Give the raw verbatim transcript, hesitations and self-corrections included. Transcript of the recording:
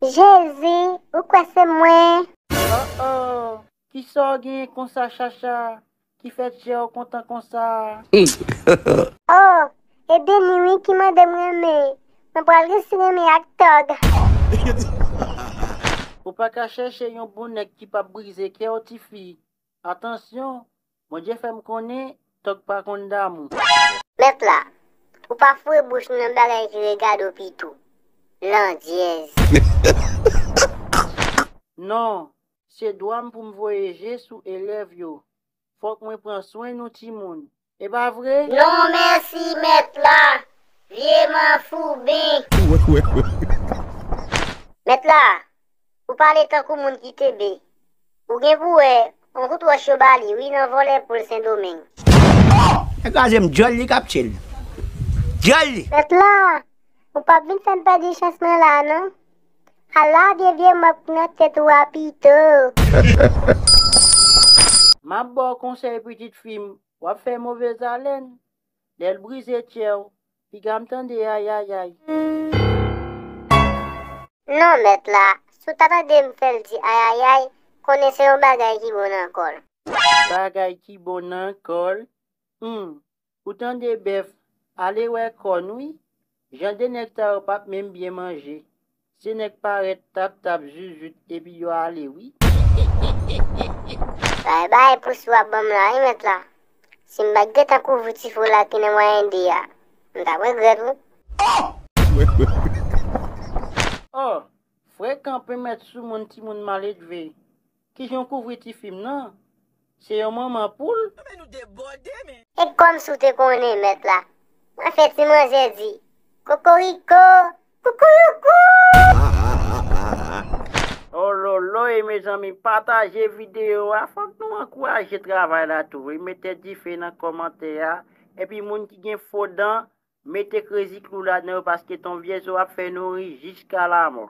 Jezi, ou kwè se mwen? Oh oh, kisa w genyen konsa, Chacha, ki fè tchè w kontan konsa? Oh, e Deni wi ki mande m renmen. Mwen pral resi renmen ak tòg. Ou pa ka chèche yon bon nèg ki p ap brize kè w, tifi. Atansyon, Bondye fè m konnen tòg pa konn damou. Mèt la, ou pa foure bouch nan bagay ki regade w pito. Landyèz. Non, se dwa m pou m voye je sou elèv yo. Fòk mwen pran swen nou timoun. E pa vre? Non mèsi mèt la, vye manfouben. Mèt la, ou pale tankou moun ki tebe. Ou gen pou wè, yon kout wòch yo ba li wi nan vòlè poul Sendomeng. Nèg kraze m, dyòl li k ap tchel. Dyòl li. Mèt la, ou p ap vin fè m pèdi chans mwen la non. Ala vye vye mòp nan tèt ou a pito. M ap ba w konsèy pitit fi m, w ap fè movèzalèn. Lè l brize tchè w, piga m tande ayayay. Non mèt la, si w ta tande m fè l di ayayay, konnen se yon bagay ki bon nan kò l. Bagay ki bon nan kò l? Hmm, ou tande bèf, ale wè kòn wi. Jan de nèg sa yo p ap menm byen manje. Se nèg parèt tap tap zuzu epi yo ale wi. Bay bay pou si w ap ban m la wi mèt la. Si m pa t gentan kouvri ti fo la ki nan mwayen de a, m t ap regrèt wi. Oh! Frekan pe mèt sou moun timoun maledve. Kijan w kouvri tifi m nan? Se yon manman poul? Men nou debòde men. E kòmsi w te konnen mèt la. Mwen fè ti manzè di kokoriko, koukouyoukou. Ololoy mezanmi, pataje videyo a, fòk nou ankouraje travay la tou wi, mete dife nan kòmantè a, epi moun ki gen fo dan, mete krezi klou ladan yo paske ton vye zo ap fè nou ri jiska lamò.